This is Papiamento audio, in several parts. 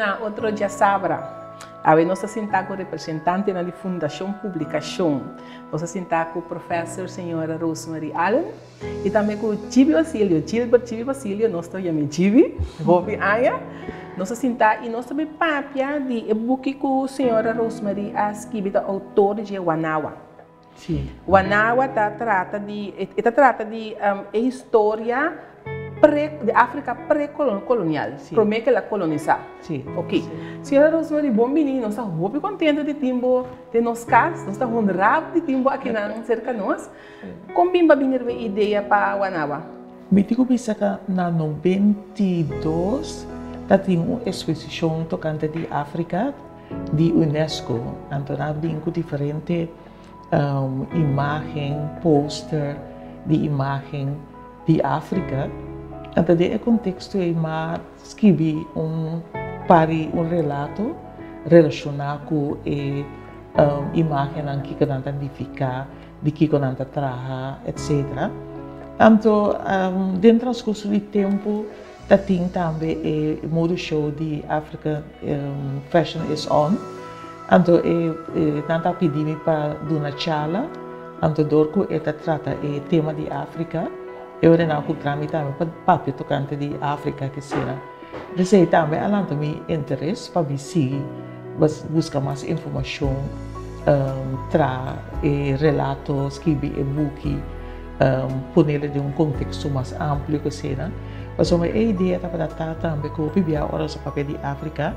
na otro djasabra. Awe nos ta sinta ku representantenan di Fundashon Publikashon. Nos ta sinta ku Professor Señora Rosemarie Allen i tambe ku Gibi Basilio, Gilbert Gibi Basilio, nos ta yam'é Gibi, hopi aña. Nos ta sinta i nos ta bin papia di e buki ku Señora Rosemarie a skibi, ta outor dje Wanawa. Wanawa ta trata di e ta trata di e historia pre di Afrika pre-kolonial, prome ke el a kolonisá. Ok. Señora Rosemary, bon bini. Nos ta hopi kontento di tin bo den nos kas. Nos ta honrá di tin bo akinan serka nos. Kon bin bo a bini riba e idea pa Wanawa? Mi tin ku bisa ka na 92 ta tin un eksposishon tokante di Afrika di UNESCO. Anto nan a bin ku diferente imágen, poster di imágen di Afrika. Anto den e konteksto ei m'a skibi un par di un relato relashoná ku e imágennan, kiko nan ta nifiká, di kiko nan ta traha, etsetera. Anto den transkurso di tempu ta tin tambe e modeshow di Africa Fashion is On. Anto e nan ta pidi mi pa duna charla, anto dor ku e ta trata e tema di Africa, e ora nan a puntra mi tambe pa papia tokante di Africa kesina. P'esei tambe a lanta mi interes pa mi sigui buska mas informashon, traha e relato, skibi e buki, ponele den un konteksto mas amplio kesina. Pasobra e idea tabata ta tambe ku hopi bia ora nos a papia di Afrika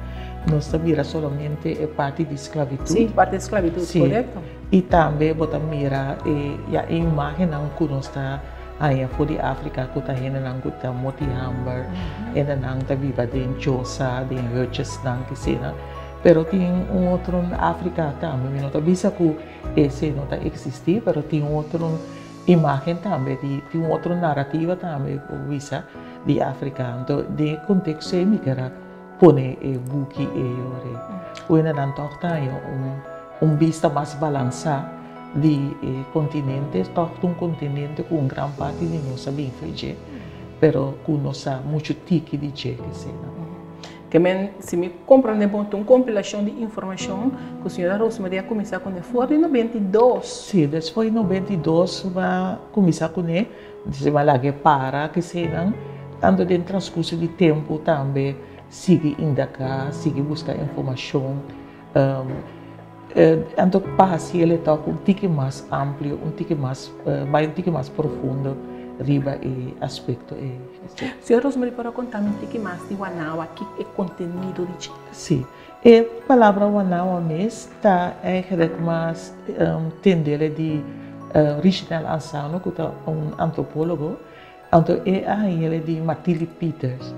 nos ta mira solamente e parti di sklabitut. Sí, parti di sklabitut, korekto. I tambe bo ta mira e ya e imágennan ku nos ta haña for di Afrika ku ta hendenan ku ta moti hamber, hendenan ta biba den chosa, den hutjesnan kisina. Pero tin un otro Afrika tambe, mi no ta bisa ku esei no ta eksistí, pero tin un otro Imagen tambe di tin un otro narativa tambe por bisa di Afrika. Anto den e konteksto ei mi ker a pone e buki ei ora. Ku hendenan tòg ta haña un un bista mas balansá di e kontinente. Tòg ta un kontinente ku un gran parti di nos a bin for dje, pero ku no sa muchu tiki di dje kesina. Ke men, si mi komprende bon, ta un kompilashon di informashon ku señora Rosemarie a kuminsá kuné for di 92. Sí, despues di 92 mi a kuminsá kuné, entonces mi a laga e para kesenan, tantu den transkurso di tempu tambe sigui indaká, sigui buska informashon. Anto pa hasi el e tok un tiki mas amplio, un tiki mas, bai un tiki mas profundo riba e aspekto ei. Señor Rosemarie por a konta mi un tiki mas di Wanawa, ki e kontenido di dje? Sí, e palabra Wanawa mes ta eigenlijk mas tendele di Richenel Ansano ku ta un antropólogo. Anto e a hañ'el di Matili Peters.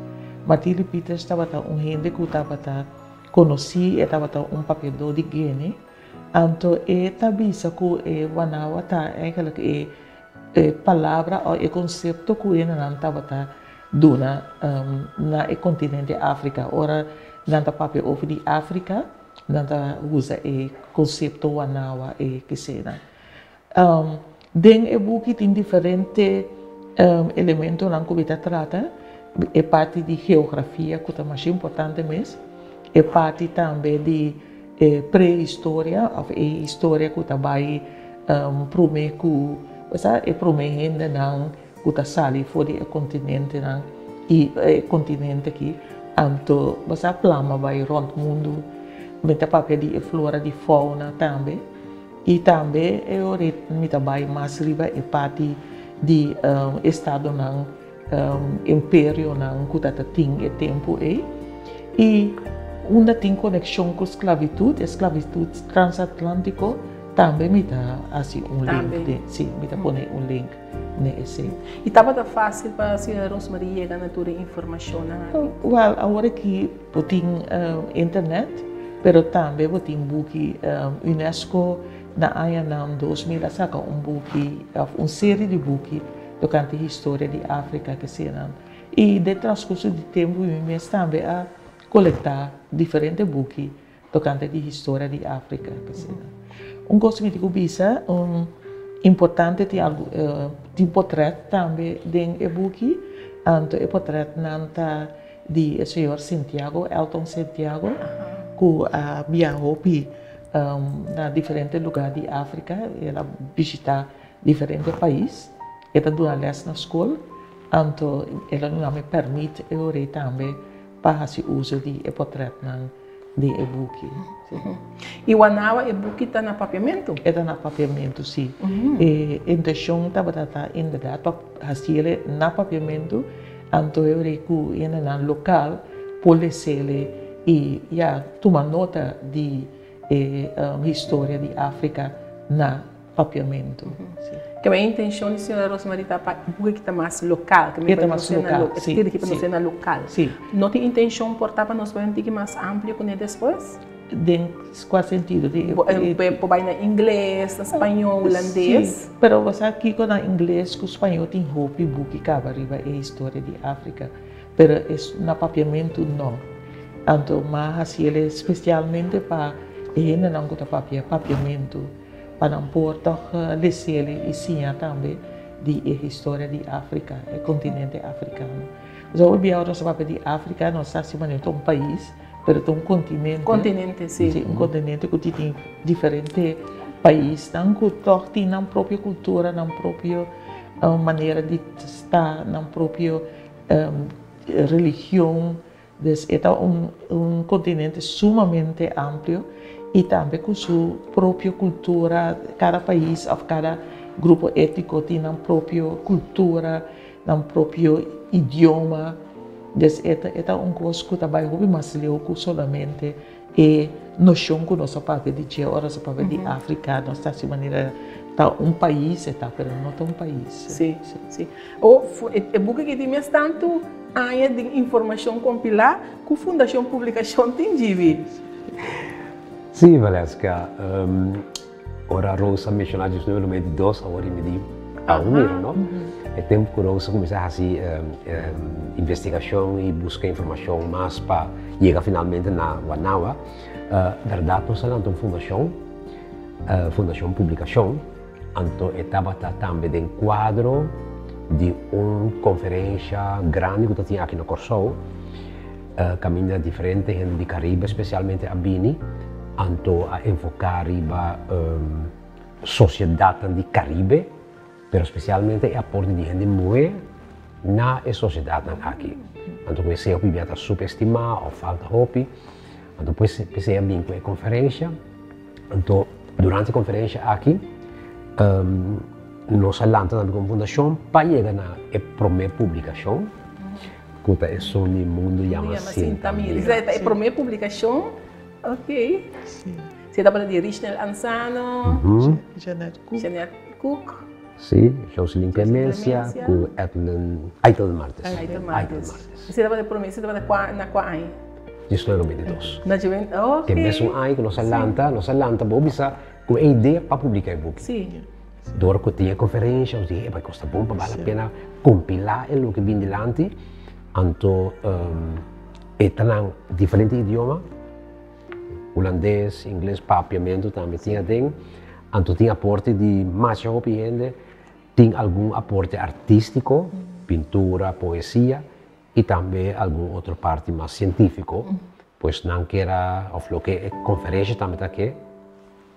Matili Peters tabata un hende ku tabata Konosí e tabata un papiadó di Guinea, anto e ta bisa ku e Wanawa ta eigenlijk e e palabra òf e konsepto ku hendenan tabata duna na e kontinente Afrika. Ora nan ta papia over di Afrika, nan ta usa e konsepto Wanawa e kesenan. Den e buki tin diferente elementonan ku mi ta trata, e parti di geografia ku ta masha importante mes, e parti tambe di e prehistoria òf e historia ku ta bai promé ku osea e promé hendenan ku ta sali for di e kontinentenan i e kontinente aki anto bo sa plama bai rònt mundu. Mi ta papia di e flora di fauna tambe. I tambe e ora mi ta bai mas riba e parti di estadonan, imperionan ku ta tin e tempu ei. I unda tin konekshon ku sklabitut, e sklabitut transatlantiko, tambe mi ta hasi un link den, si, mi ta pone un link den esei. I tabata fásil pa señora Rosemarie yega na tur e informashonnan aki? Wèl, awor aki Bo tin internet, pero tambe bo tin buki. Unesco na añanan 2000 a saka un buki òf un seri di buki tokante historia di Afrika kesenan. I den transkurso di tempu mi mes tambe a kolektá diferente buki tokante di historia di Afrika kesenan. Un kos mi tin ku bisa, un importante tin algu tin potrèt tambe den e buki, anto e potrètnan ta. di e señor Sintiago, Elton Sintiago, ku a biaha hopi na diferente lugá di Afrika, el a bishitá diferente pais, e ta duna lès na skol, anto el a duna mi pèrmit e ora ei tambe pa hasi uso di e potrètnan di e buki. I wanawa e buki ta na papiamentu? E ta na papiamentu, si. E intenshon tabata ta inderdat pa hasiel na papiamentu, anto e ora ei ku hendenan lokal por lesel i ya tuma nota di e historia di Afrika na papiamentu. Ke e intencion di señora Rosemarie ta pa buki ki ta mas local, ke mi ta mas local, si, ki pa nos na local. Si. No tin intencion por ta pa nos bai un tiki mas amplio kuné despues? Den kua sentido? Di Por bai na ingles, na spañó, hulandes. Si, pero bo sa kiko na ingles ku spañó tin hopi buki kaba riba e historia di Afrika, pero na papiamentu no. Anto m'a hasi el spesialmente pa e hendenan ku ta papia papiamentu. Pa nan por tòg lesele i siña tambe di e historia di Afrika, e kontinente afrikano. Pasobra hopi bia ora nos ta papia di Afrika nos ta hasi manera ta un pais, pero ta un kontinente. Kontinente, si. Si, un kontinente ku tin diferente paisnan ku tòg tin nan propio kultura, nan propio manera di sta, nan propio religion. Dus e ta un un kontinente sumamente amplio i tambe ku su propio kultura, kada pais òf kada grupo étniko tin nan propio kultura, nan propio idioma. Dus e ta e ta un kos ku ta bai hopi mas leu ku solamente e noshon ku nos a papia di dje ora nos a papia di Afrika, nos ta hasi manera ta un pais e ta, pero no ta un pais. Sí, sí. O e buki aki tin mes tantu aña di informashon kompilá ku Fundashon Publikashon tin djibi. Sí, Valeska. Ora Rosa menshoná djis nuebe noventa i dos, awor i mi di aun mira, no? E tempu ku Rosa kuminsá hasi investigashon i buska informashon mas pa yega finalmente na Wanawa, bèrdat nos a lanta un fundashon, Fundashon Publikashon, anto e tabata tambe den kuadro di un konferensha grandi ku ta tin aki na Kòrsou, Kaminda diferente hende di Karibe spesialmente a bini, anto a enfoká riba sosiedatnan di Karibe, pero spesialmente e aporte di hende muhé na e sosiedatnan aki. Anto ku esei hopi bia ta supestimá òf falta hopi, anto pues p'esei a bin ku e konferensha. Anto durante e konferensha aki nos a lanta tambe komo fundashon pa yega na e promé publikashon. Ku ta esun di mundu yama Sinta Mira. Esei ta e promé publikashon. Ok. Si tabata di Richnel Ansano. Jeanette Cook. Jeanette Cook. Si, Joselin Clemencia ku Edlin, Aitel Martes. Aitel Martes. Esei tabata e promé, esei tabata kua, na kua aña? 1992. Na dje, ok. Te mesun aña ku nos a lanta, nos a lanta bo bisa ku e idea pa publiká e buki. Si. Dor ku tin e konferensha, nos di, e bai kosta bon pa bal la pena kompilá e loke bin dilanti. Anto e ta nan diferente idioma, hulandes, ingles, papiamentu tambe tin aden. Anto tin aporte di masha hopi hende, tin algun aporte artístiko, pintura, poesia, i tambe algun otro parti mas sientífiko. Pues nan kier a, òf loke e konferensha tambe ta ke,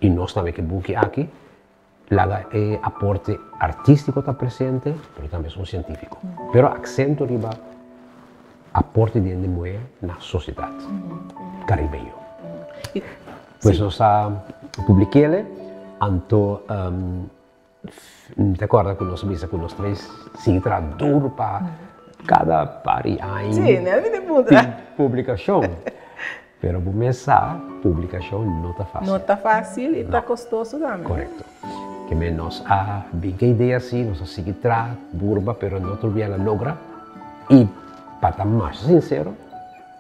i nos tambe ke buki aki, Laga e aporte artístiko ta presente, pero tambe esun sientífiko. Pero aksento riba aporte di hende muhé na sosiedat karibeño. Pues nos a publik'el, anto mi ta kòrda ku nos a bisa ku nos tres sigui traha duru pa kada par di aña tin publikashon. Pero bo mes sa, publicacion no ta facil. No ta facil y ta costoso tambe. Correcto. Ke men nos a bin ke idea si, nos a sigui traha burba pero no tur bia la logra y pa ta masha sincero,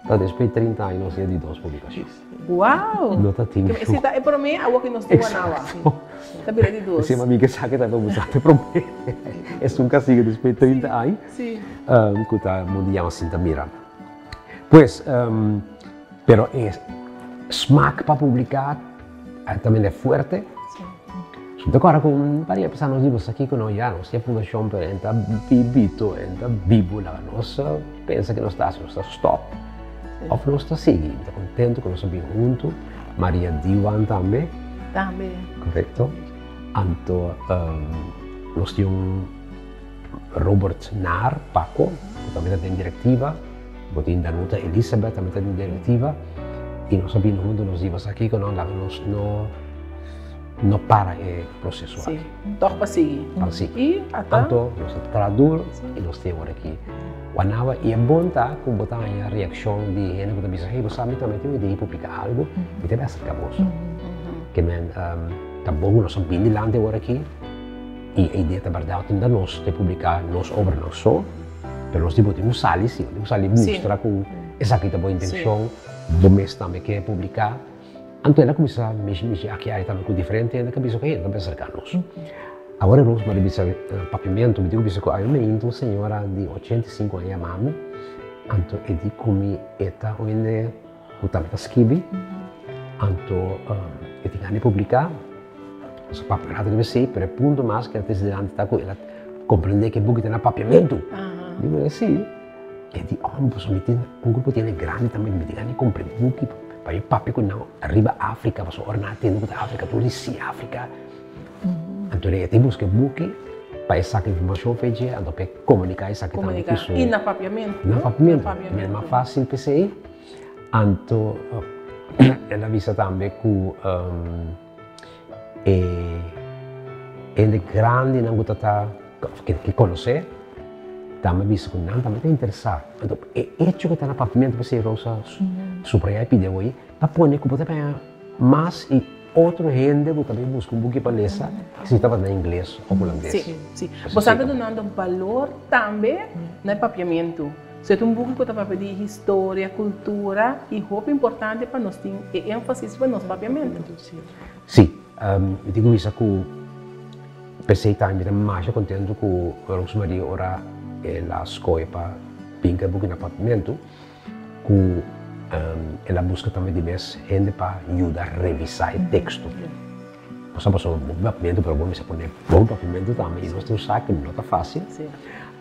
ta despues di 30 aña nos a di dos publicacion. Wow! No ta tin. Ke si ta e prome awor ke nos tin Guanawa. Exacto. Ta bira di dos. Esei mami ke sa ke ta pa e prome. Esun ka sigui despues di 30 aña. Si. Ku ta mundo yama sinta mira. Pues, pero e smaak pa publica también e fuerte. Mi ta kòrda ku un par di a pasa nos di boso aki ku no ya nos tin e fundashon pero e ta bibito, e ta bibu laga nos pensa ke nos ta hasi, nos ta stòp òf nos ta sigui. Mi ta kontentu ku nos a bin huntu, Maria Diwan tambe. Tambe. Korekto. Anto nos tin un Robert Naar, Paco, ku tambe ta den direktiva, bo tin Danuta Elisabeth tambe ta den direktiva i nos a bini huntu nos di boso aki ku no laga nos no no para e proseso aki. Sí, tòg pa sigui. Pa sigui. I ata. Anto nos a traha duro i nos tin awor aki Wanaba i e bon ta ku bo ta haña reakshon di hende ku ta bisa hey bo sa mi tambe tin un idea di publiká algu, mi ta bai aserká boso. Ke men ta bon ku nos a bini dilanti awor aki. I e idea ta bèrdat no ta nos te publiká nos obranan so, pero nos di bo tin ku sali si, bo tin ku sali mustra ku esaki ta bo intenshon, bo mes tambe ke publiká. Anto el a kuminsá mishi mishi aki ai tambe ku diferente hende ku a bisa ku hey, nan ta aserká nos. Awor e Rosemary bisa papiamentu, mi tin ku bisa ku awe mainta un señora di 85 aña yama mi, anto e di ku mi e ta un hende ku tambe ta skibi, anto e tin gana di publiká. Nos a papia rato riba esei, pero e punto mas ku el a trese dilanti ta ku el a komprendé ku e buki ta na papiamentu. Di manera si, e di, oh, pasobra mi tin un grupo di hende grandi tambe, mi tin gana di kumpra e buki pa mi papia ku nan riba Afrika, pasobra ora nan a tende ku ta Afrika, tur di si Afrika. Anto e tin buska e buki pa e saka informashon for dje, anto pa e komuniká esaki tambe ku su. I na papiamentu. Na papiamentu, mas fásil p'esei. Anto el a bisa tambe ku e hende grandinan ku ta ta ke konosé tambe a bisa ku nan tambe ta interesá. Anto e echo ku ta na papiamentu p'esei Rosa subrayá e pidi awor ta pone ku bo ta haña mas i otro hende ku ta bin buska un buki pa lesa si tabata na ingles òf hulandes. Sí, sí. Bo sa ta dunando balor tambe na e papiamentu. So e ta un buki ku ta papia di historia, kultura i hopi importante pa nos tin e énfasis pa nos papiamentu. Sí, mi tin ku bisa ku p'esei tambe mi ta masha kontentu ku Rosemarie ora el a skohe pa bin ku e buki na papiamentu, ku el a buska tambe di mes hende pa yuda revisá e teksto. Nos a pasa bon papiamentu pero bo mester pone bon papiamentu tambe i nos tin sa ku no ta fásil.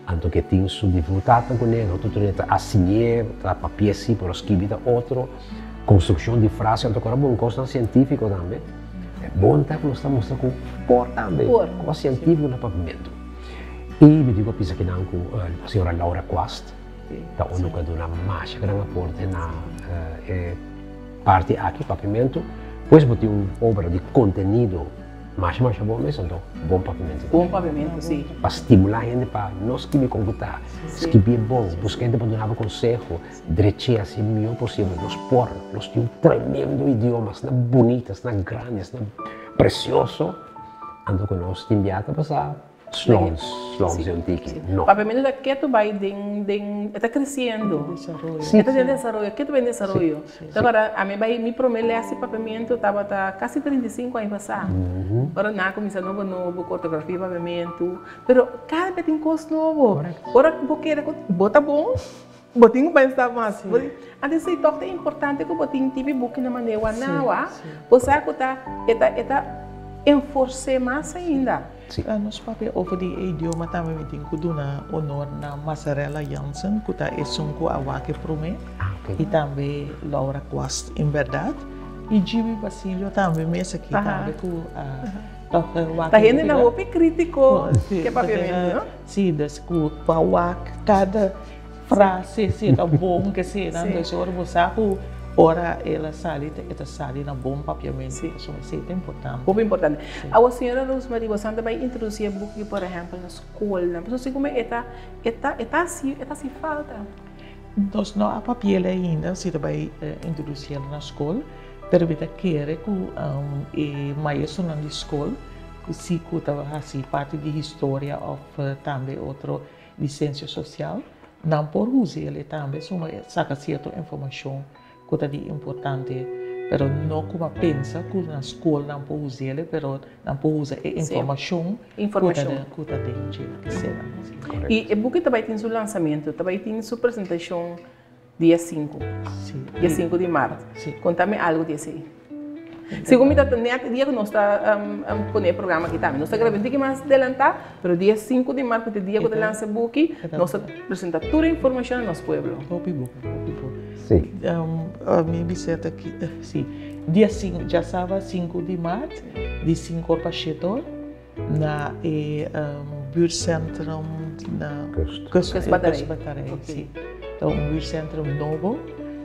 Anto ke tin su difikultatnan kuné, no tur ta asiñ'é, ta papia sí pero skibi ta otro, konstrukshon di frase, anto ku ora bon kosnan sientífiko tambe. E bon ta ku nos ta mustra ku por tambe, kos sientífiko na papiamentu. I mi tin ku a bisa kinan ku señora Laura Quast ta unu ku a duna masha gran aporte na e parti aki, papiamentu. Pues bo tin un obra di kontenido masha masha bon mes, anto bon papiamentu tambe. Bon papiamentu, si. Pa stimulá hende pa no skibi kon ku ta, skibié bon, buska hende pa duna bo konseho, drech'é hasi mihó posibel. Nos por, nos tin un tremendo idioma, asina bunita, asina grandi, asina presioso, anto ku nos tin bia ta pasá. Slons, slons di un tiki, no. Papiamentu ta ketu bai den, den, e ta creciendo. E ta den desaroyo, ketu bai den desaroyo. Ta ora ami bai mi prome les di papiamentu tabata casi 35 aña pasá. Ora nan a cuminsa nobo nobo cu ortografia di papiamentu. Pero cada bes tin cos nobo. Ora cu bo kere cu bo ta bon, bo tin cu pensa mas. Antes esey tog ta importante cu bo tin tipi buki na manera wanawa, bo sa cu ta, e ta, e ta enforse mas ainda. Sí. Nos papia over di e idioma tambe mi tin ku duna honor na Mazzarella Jansen ku ta esun ku a wak e promé i tambe Laura Quast en bèrdat i Jimmy Basilio tambe mes aki tambe ku a wak Ta hendenan hopi kritiko ke papiamentu no? Sí, dus ku pa wak kada Frase si e ta bon ke sera, dus ora bo sa ku ora el a sali e ta sali na bon papiamentu, pasobra esei ta importante. Hopi importante. Awor señora Rosemarie, bo sa ta bai introdusi e buki por ehempel na skolnan, pasobra si kuma e ta e ta e ta hasi e ta hasi falta. Nos no a papi'el ainda si ta bai introdusiel na skol, pero mi ta kere ku e maestronan di skol ku si ku ta hasi parti di historia òf tambe otro Lisensia sosial, nan por usa el tambe suma saka sierto informashon ku ta di importante, pero no ku a pensa ku na skol nan por usa el, pero nan por usa e informashon ku ta den dje. I e buki ta bai tin su lansamentu, ta bai tin su presentashon dia sinku, dia sinku di mart. Konta mi algu di esei. Segun mi ta net e dia ku nos ta pone e programa aki tambe. Nos ta graba un tiki mas delantá, pero dia sinku di mart ku ta e dia ku ta lansa e buki, nos ta presentá tur e informashon na nos pueblo. Hopi bon, hopi bon. Si. Mi bisa ta ki, si. Dia sinku, djasaba sinku di mart, di sinku or pa shete or, na e buurtcentrum na Kust. Kustbatterij. Kustbatterij, si. Ta un buurtcentrum nobo,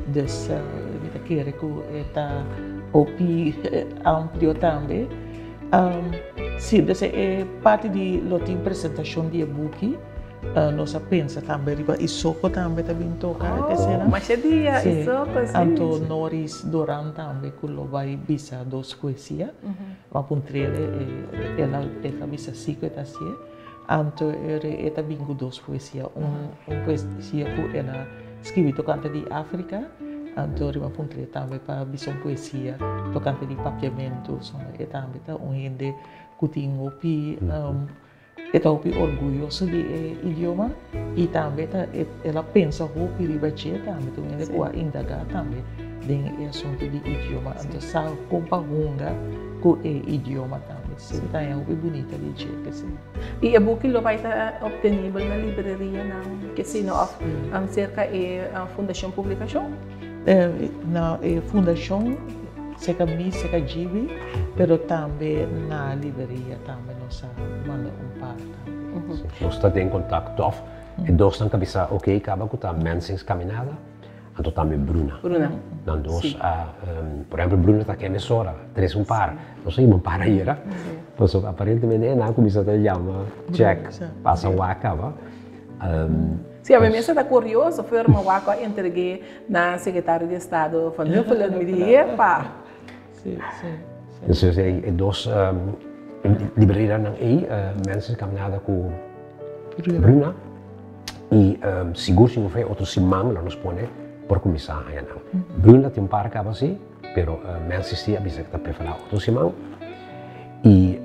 dus mi ta kere ku e ta hopi amplio tambe. Si, dus e parti di lo tin presentashon di e buki. Nos a pensa tambe riba Isoko tambe ta bin toka e esena. Oh, masha dia Isoko, si. Anto Noris Doran tambe ku lo bai bisa dos poesia. Bo a puntr'el el a el a bisa si ku e ta hasié. Anto e ta bin ku dos poesia. Un un poesia ku el a skibi tokante di Afrika, anto riba puntr'é tambe pa bisa un poesia tokante di papiamentu. E tambe ta un hende ku tin hopi E ta hopi orguyoso di e idioma i tambe ta el a pensa hopi riba dje tambe, ta un hende ku a indagá tambe den e asuntu di idioma, anto sa kon pa hunga ku e idioma tambe. Si ta haña hopi bunita di dje p'esei. I e buki lo bai ta optenibel na librerianan kesino òf serka e Fundashon Publikashon? Na e fundashon serka mi, serka Gibi, pero tambe na libreria tambe nos a manda un par tambe. Nos ta den kontakto òf e dosnan ta bisa oke kaba ku ta Mensings Caminada anto tambe Bruna. Bruna. Nan dos a, por ehempel Bruna ta kende sora, tres un par, nos a hiba un par ayera, pasobra aparentemente e nan a kuminsá ta yama check pasa wak kaba. Sí, a mi mester ta curioso, firma wak a entregué na secretario di estado Van Huffelen, mi di, Epa! Sí, sí, sí. Entonces e dos librerianan ei, Mensen Caminada ku Bruna, i sigur sigur fe otro siman lo nos pone por kuminsá haña nan. Bruna tin un par kaba sí, pero Mensen sí a bisa ku ta preferá otro siman. I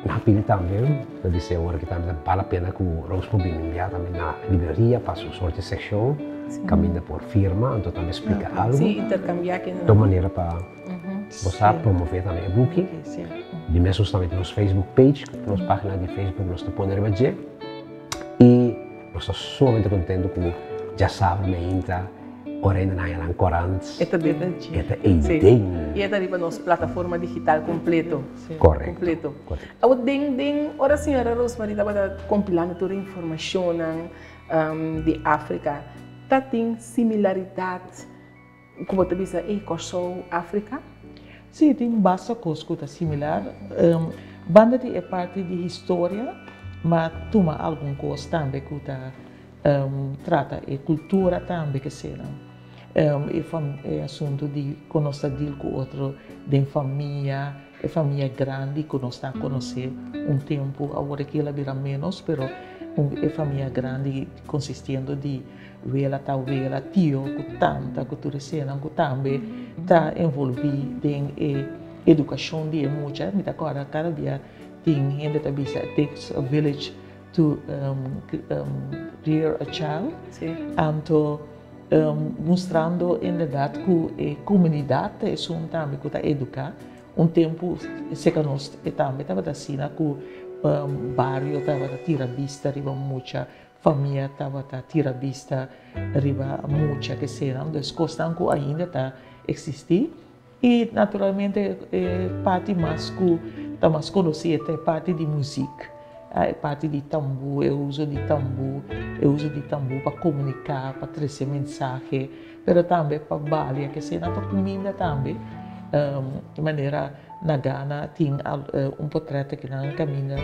nan pidi tambe, ta bisa awor aki tambe ta bal la pena ku Rose por bini un bia tambe na libreria pa su sorti sekshon kaminda por firma anto tambe splika algu. Sí, interkambiá kinan. Ta un manera pa bo sa promové tambe e buki. Di mes nos tambe tin nos Facebook page, nos página di Facebook nos ta pone riba dje. I nos ta sumamente kontento ku djasabra meinta. Ora hende nan haña nan korant, E ta den. e ta ei den. I e ta riba nos plataforma digital kompleto. Korekto. Kompleto. Korekto. Awor den den ora señora Rosemarie tabata kompilando tur e informashonnan di Afrika, ta tin similaridat ku bo ta bisa ei Kòrsou, Afrika? Sí, tin basta kos ku ta similar. Banda di e parti di historia, m'a tuma algun kos tambe ku ta Trata e kultura tambe kesenan. E e asuntu di kon nos ta deal ku otro den famia, e famia grandi ku nos ta konosé un tempu, awor aki el a bira ménos, pero e famia grandi konsistiendo di wela, tawela, tio ku tanta ku tur esenan ku tambe ta envolví den e edukashon di e mucha. Mi ta kòrda kada bia tin hende ta bisa it takes a village to rear a child, anto mustrando inderdaad ku e komunidat ta esun tambe ku ta eduká. Un tempu serka nos e tambe tabata asina ku bario tabata tira bista riba mucha, famia tabata tira bista riba mucha kesenan, dus kosnan ku ainda ta eksistí. I naturalmente e parti mas ku ta mas konosí e ta e parti di muzik, e parti di tambú, e uso di tambú, e uso di tambú pa komuniká, pa trese mensahe, pero tambe pa balia, kesei nan ta kuminda tambe. Di manera na Gana tin un potrèt aki nan kaminda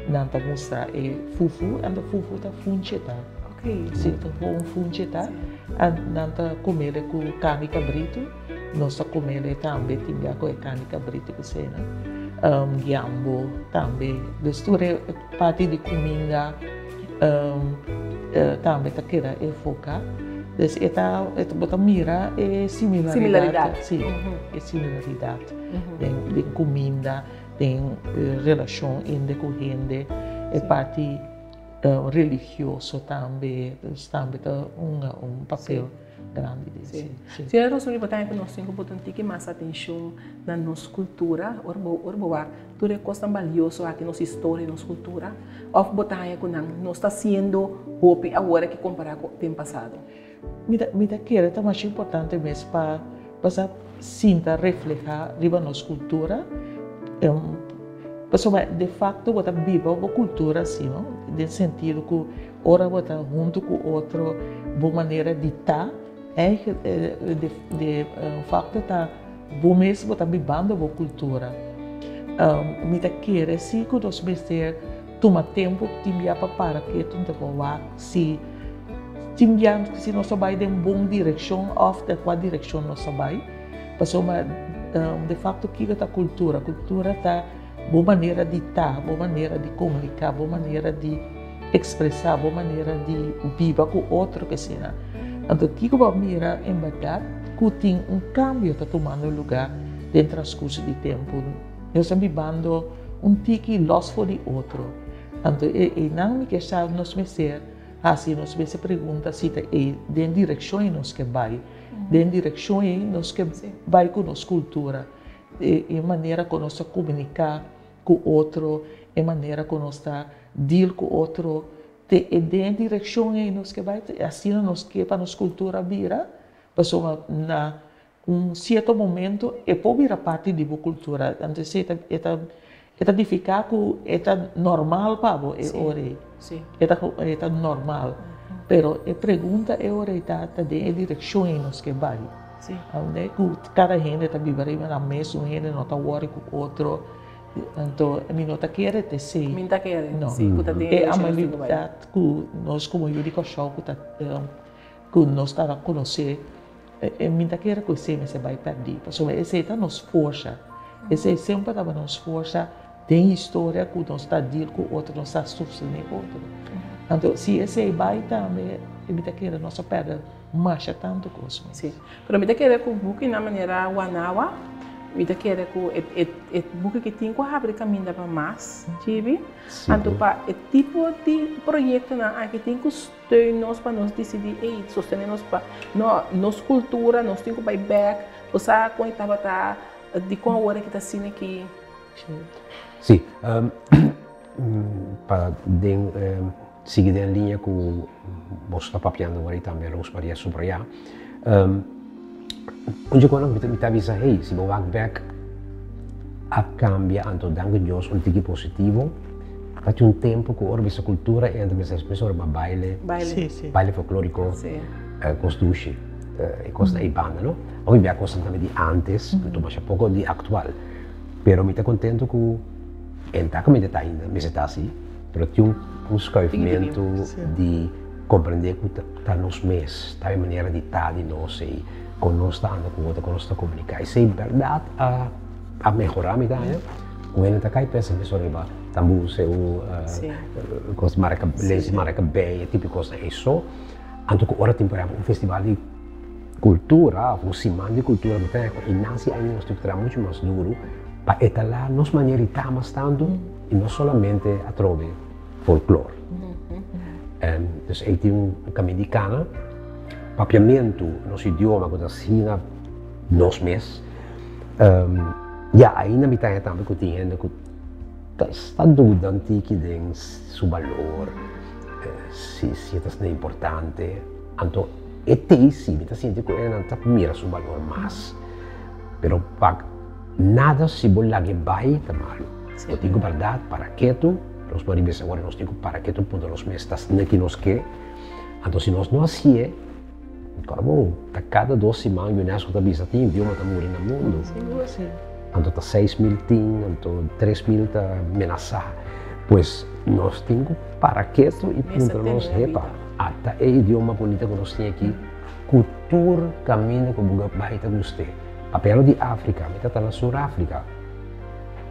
nan ta mustra e fufu, anto fufu ta funchi ta. Si, ta un funchi ta, nan ta komele ku karni kabritu. Nos ta comele tambe tin bia cu e carni cabrito cu cena. Giambo tambe. Dus tur e parti di cuminda tambe ta keda enfoca. Dus e ta, bo ta mira e similaridad. Similaridad. Si, e similaridad den cuminda, den relacion hende cu hende, e parti religioso tambe. Dus tambe ta hunga un papel. Grandi di si. Señora Rosemary, bo ta haña ku nos tin ku pone un tiki mas atenshon na nos kultura ora bo ora bo wak tur e kosnan balioso aki, nos historia, nos kultura? Òf bo ta haña ku nan no sta siendo hopi awor aki kompará ku den pasado? Mi ta mi ta kere ta masha importante mes pa pa sa sinta reflehá riba nos kultura pasobra de fakto bo ta biba bo kultura si no den sentido ku Ora bo ta huntu ku otro, bo manera di ta, de fakto ta bo mes bo ta bibando bo kultura. Mi ta kere si ku nos mester tuma tempu tin bia pa para ketu ta por wak si tin bia si nos ta bai den bon direkshon òf den kua direkshon nos ta bai. Pasobra de fakto kiko ta kultura? Kultura ta bo manera di ta, bo manera di komuniká, bo manera di ekspresá, bo manera di biba ku otro k'esina. Anto kiko bo a mira en bèrdat ku tin un kambio ta tumando lugá den transkurso di tempu. Nos ta bibando un tiki lòs for di otro. Anto e einan mi ke sa nos mester hasi, nos mester pregunta si ta ei den direkshon ei nos ke bai, den direkshon ei nos ke bai ku nos kultura. E manera ku nos ta komuniká ku otro, e manera ku nos ta deal ku otro, te e den direkshon ei nos ke bai, asina nos ke pa nos kultura bira, pasobra na un sierto momento e por bira parti di bo kultura, anto esei ta e ta e ta nifiká ku e ta normal pa bo e ora ei, e ta e ta normal, pero e pregunta e ora ei ta ta den e direkshon ei nos ke bai. Ku kada hende ta biba riba nan mes, un hende no ta wòri ku otro. Anto mi no ta kere te esei. Mi no ta kere. No. Sí, ku ta den E amabilidat ku nos komo yu di Kòrsou ku ta ku nos ta konosé, mi ta kere ku esei mester bai pèrdí. Pasobra esei ta nos forsa. Esei semper tabata nos forsa den historia ku nos ta deal ku otro, nos ta sostené otro. Anto si esei bai tambe mi ta kere nos a pèrdè masha tantu kos mes. Sí. Pero mi ta kere ku buki na manera Wanawa, mi ta kere ku e e e buki ki tin ku habri kaminda pa mas, Gibi. Anto pa e tipo di proyektonan aki tin ku steun nos pa nos disidí, ey, sostené nos pa, no, nos kultura, nos tin ku bai bèk, bo sa kon e tabata, dikon awor aki ta asina aki. Sí, pa den sigui den liña ku boso ta papiando awor i tambe Rose Maria subrayá, un dje konan mi ta bisa, hey, si bo wak bèk a kambia anto danki Dios un tiki positivo, ta tin un tempu ku ora bisa kultura entra mester mester ora ba baile, baile folklóriko, kos dushi, e kosnan ei banda no. Hopi bia kosnan tambe di antes, anto masha poko di aktual. Pero mi ta contento cu en ta caminda ta ainda mester ta asi, pero tin un schuifmento di comprende cu ta nos mes, ta e manera di ta di nos ey, con nos ta anda cu otro, con nos ta comunica. Esey berdad a a mehora mi ta haña, cu hende ta cay pensa mes riba tambú, seu, cos mara lensu mara cabey, e tipo di cosnan ey so. Anto cu ora tin por ehempel un festival di Cultura, of un siman di cultura, mi ta e nasi ainda nos tin cu traha mucho mas duro pa etala nos manera di ta mas tanto y no solamente atrobe folklor. Dus ey tin un caminda di cana, papiamento, nos idioma cu ta asina nos mes, ya ainda mi ta haña tambe cu tin hende cu ta sta duda un tiki den su balor, si si ta asina importante, anto. E tei si, mi ta sinti ku e nan ta mira su balor mas. Pero pa nada si bo lag'e bai ta malu. Bo tin ku bèrdat para ketu, nos por riba esei ora nos tin ku para ketu puntra nos mes ta asina ki nos ke. Anto si nos no hasié, kòrda bon, ta kada dos siman UNESCO ta bisa tin idioma ta muri na mundu. Anto ta 6000 tin, anto 3000 ta menasá. Pues nos tin ku para ketu i puntra nos, hepa. Ata e idioma bunita ku nos tin aki, ku tur kaminda ku bo bai ta gust'é. Papiando di Afrika, mi ta ta na Sur Afrika.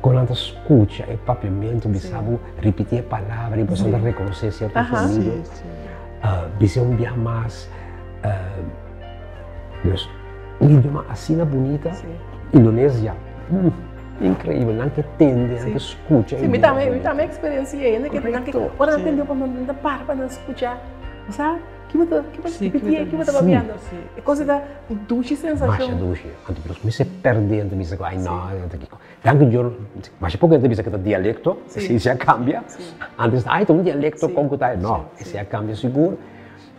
Kon nan ta skucha e papiamentu, bisa bo ripití e palabra i boso ta rekonosé sierto sonido. Bisa un bia mas. Dus, un idioma asina bunita, Indonesia. Increíbel, nan ke tende, nan ke scucha. Sí, mi tambe, mi tambe experiencia e, nan ke, ora nan tende pa nan ta para pa nan scucha. Bo sa ki bo ta ki bo ta ki bo ta papiando? E cosa ta un dushi sensashon. Masha dushi. Anto nos mester perde anto bisa ku ai no ta kiko. Danki Dios masha poko hende ta bisa ku ta dialekto, esei a kambia. Antes ta ai ta un dialekto kon ku ta no, esei a kambia sigur.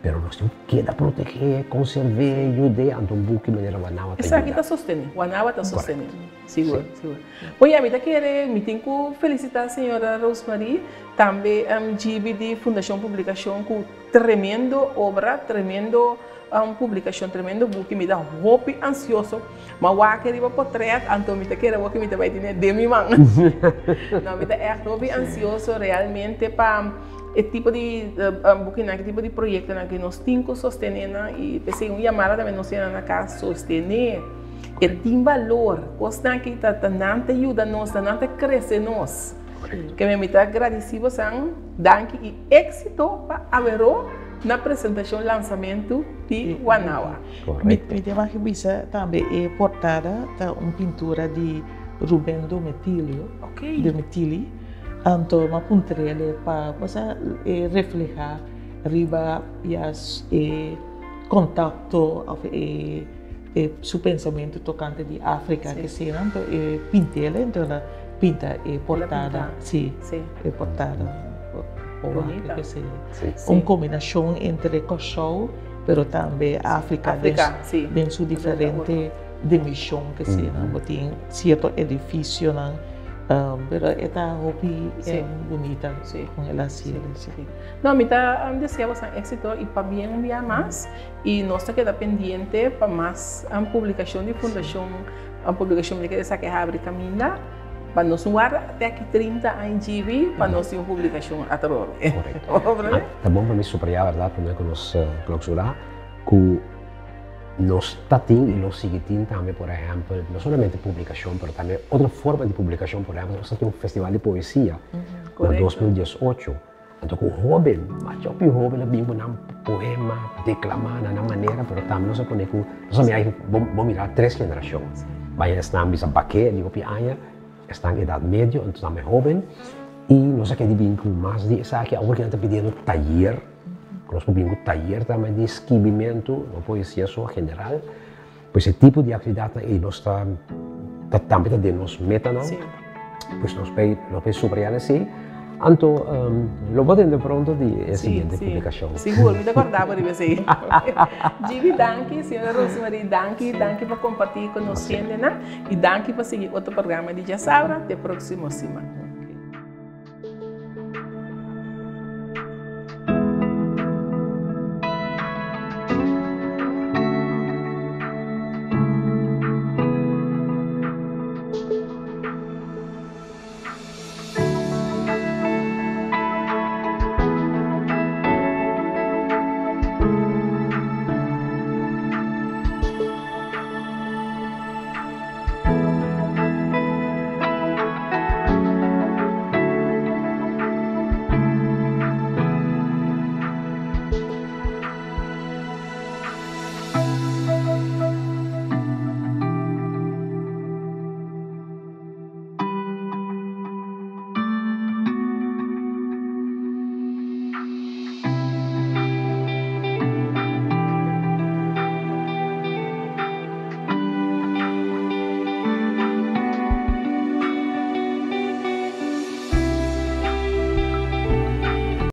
Pero nos tin ku keda protegé, konservé, yud'é anto un buki manera Wanawa ta yuda. Esaki ta sostené, Wanawa ta sostené. Sigur, sigur. Bon ya, mi ta kere, mi tin ku felisitá señora Rosemarie, tambe GB di Fundashon Publikashon ku tremendo obra, tremendo publikashon, tremendo buki. Mi ta hopi ansioso. M'a wak riba potrèt, anto mi ta kere awor ku mi ta bai tene den mi man. No, mi ta ègt hopi ansioso realmente pa e tipo di bukinan, e tipo di proyektonan ku nos tin ku sostené nan i p'esei un yamada tambe nos tin nan na kas, sostené. E tin balor. Kosnan aki ta ta nan ta yuda nos, ta nan ta krese nos. Ke mi ta gradisí bosan, danki i éksito pa aweró na presentashon lansamentu di Wanawa. Mi ta wak bisa tambe e portada ta un pintura di Ruben Dometilio, Domitili, anto mi a puntr'el pa cosa e reflehá riba ya e kontakto òf e E su pensamentu tokante di Afrika ke sena anto e pint'el anto el a pinta e portada si e portada Bonita. Ke se un kombinashon entre Kòrsou pero tambe Afrika den su diferente dimenshon ke sena bo tin sierto edifisionan pero e ta hopi bunita kon el a hasi el. No mi ta desea boso éksito i pabien un bia mas. I nos ta keda pendiente pa mas publikashon di Fundashon Publikashon. Mi ta kere sa ke habri kaminda pa nos no warda te aki 30 aña djibi pa nos tin un publikashon atrobe. Korekto. Ta bon pa mi subrayá bèrdat promé ku nos klausurá ku nos ta tin i lo sigui tin tambe por ehèmpel no solamente publikashon pero tambe otro forma di publikashon. Por ehèmpel nos ta tin un festival di poesia na 2018. Anto ku hóben, masha hopi hóben a bin ku nan poema, deklamá na nan manera, pero tambe nos a pone ku, nos a mira bo bo mira tres generashon. Baya esnan bisa baké di hopi aña, esnan edat medio, anto tambe hóben, i nos a keda di bin ku mas di esaki. Awor ku nan ta pidiendo tayer, ku nos por bin ku tayer tambe di skibimentu, no poesia so, general. Pues e tipo di aktividatnan ei nos ta ta tambe ta den nos metanan. Pues nos bay nos bay subrayá esei. Anto lo bo tende pronto di e siguiente publikashon. Sigur, mi ta kòrda bo riba esei. Gibi danki, señora Rosemarie danki, danki pa kompartí ku nos hendenan i danki pa sigui otro programa di Djasabra. Te próksimo siman.